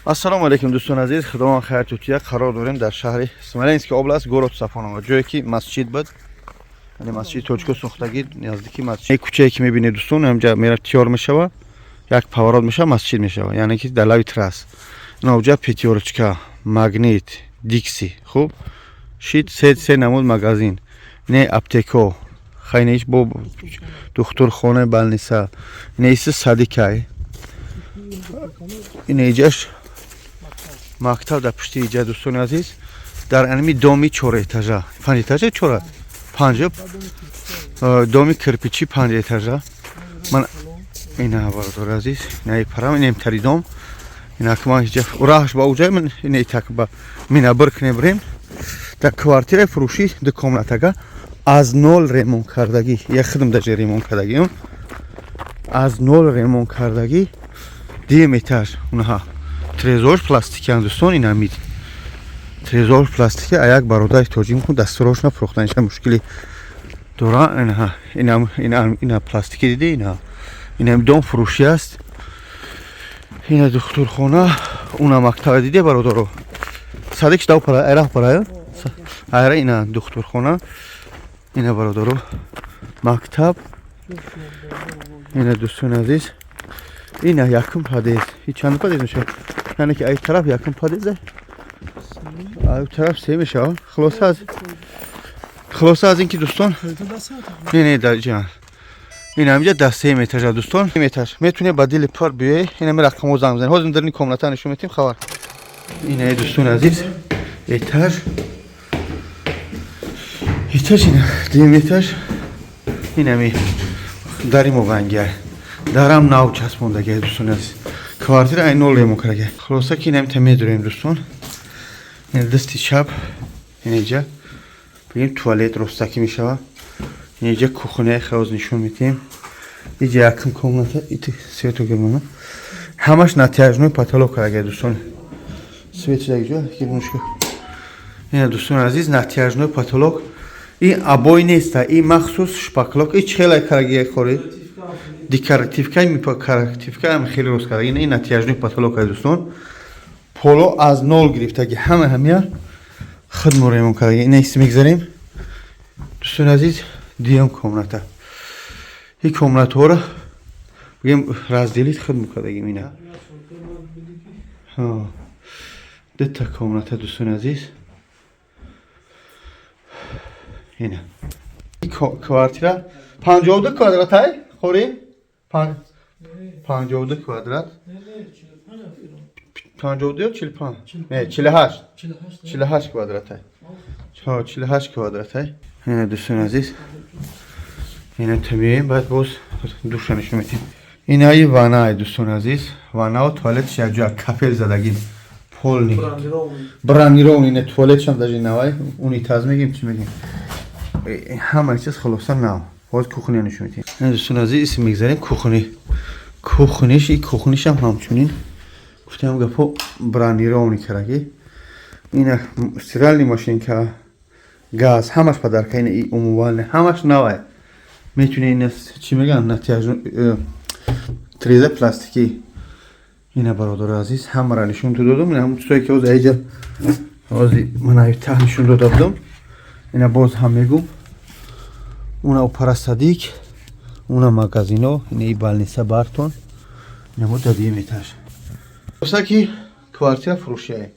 Ассалому алайкум, дӯстони азиз. Худованд хайр тутия. Қарор дорем дар шаҳри Смоленский область, город Сафоново, ҷое ки масҷид буд, яъне масҷиди тоҷико сохтагӣ, наздики масҷид. Кӯчае ки мебинед, дӯстон, ҳамҷа мера, тиёр мешава, як поворот мешава, масҷид мешава, яъне ки дар лави трасс. Иноҷа Пятёрочка, Магнит, Дикси, хуб шид, се намуд магазин, не аптеко, хайнеиш бо духтурхона, больница, неиси садикай, инеҷаш мактаб дар пушти иҷа. Дӯстони азиз, дар анами доми чорэтажа, панҷэтажа, чора, панҷ, доми кирпичи панҷэтажа. Ман ина, бародари азиз, инаи парам, инемтари дом. Инак ман иҷа раҳш ба уҷай ман инаи так ба минабир кунем, бирем. Дар квартираи фурӯшӣ, ду комнатага, аз нол ремонт кардагӣ, як хидм даже ремонт кардагӣ, аз нол ремонт кардагӣ, дуюм этаж. Унаҳа трезорш пластикиан, дӯстон, инамид трезорш пластики. А як бародари тоҷик дастурошна фурӯхтаниша мушкили дора. Инаҳа ина пластики диди, ина инам дом фурӯшӣ аст. Ина духтурхона, уна мактаба диде, бародаро, садик дав пара айра пара айра. Ина духтурхона, ина, бародаро, мактаб. Ина, дӯстони азиз, ина якум подъезд. И чанд подъезд мешавад? Яъне ки ай тараф якум подъезд, ай тараф се мешавад. Хулоса аз ин ки, дӯстон, не, дар ҷа ин ҳамиҷа дар сеюм этажа, дӯстон, этаж метавонед ба дили пур биёед, инами рақамҳо занг бизанед. Ҳозир дарини комната нишон метем хабар. Ина, дӯстони азиз, этаж, ина дуюм этаж. Инами дари мовангия, дарам нав часпондагия. Дӯстони азиз, квартира ай нол ремонт кардаги. Хулоса ки инамита медурем, дӯстон. Дасти чап инҷа бигем туалет ростакӣ мешава. Инҷа кухняи хавз нишон медиҳем. Иҷа якум комната, свето гирмона, ҳамаш натяжной потолок кардаги, дӯстон. Свет ҷо гирмушка. Ина, дӯстони азиз, натяжной потолок. Ин обои неста, ин махсус шпаклёвка. И чӣ хела кардаги хори декоративка, декоративка хеле рост кардаги. Ин натяжной потолок, дӯстон, поло аз нол гирифтаги, ҳама ҳамия худмо ремонт кардаги. Ина ис мегзарем, дӯстони азиз, дуюм комната. Ин комнатаҳоро бигем разделить худмо кардагим. Ина дута комната, дӯстони азиз. Ина квартира 52 квадратай хори, 52 квадрат, 52 ё 45, не, 48, 48 квадратай, 48 квадратай. Ина, дӯстони азиз, ина тамием, баъд боз душа нишон медиҳем. Инаи ваннай, дӯстони азиз, ваннау туалетш якҷоя, кафел задагӣ, полный бронированный. Ина туалетшам даже навай, унитаз мегем, чӣ мегем, ҳама чиз хулоса нав. Ҳозир кухня нишон медиҳем, дӯстони азиз. Исм мегзарем кухни. Кухниш, и кухнишам ҳамчунин гуфтам гапо бронированный карагӣ. Ина стиральный машинка, газ, ҳамаш подарка. Ина умывальный, ҳамаш навай. Метуни ина чӣ мегӯянд, натяжной треза пластикӣ. Ина, бародари азиз, ҳамаро нишон додам. Ина ҳамон чизое ки ҳозир аиҷа ҳозир ман таҳ нишон дода будам, ина боз ҳам мегум. Уна опара садик, уна магазино, ина и больница бартон. Ина мо дадием этаж ки квартира фурӯшияем.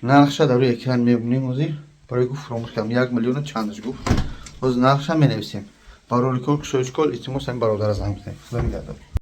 Нархша дар рӯи экран мебинем. Ҳозир барои гуфт, фуромӯш кардам, 1 миллиону чандаш гуфт. Ҳозир нархша менависем. Барои кушоишкол, илтимос, ҳамин бародара занг бизанед. Худо нигаҳдор.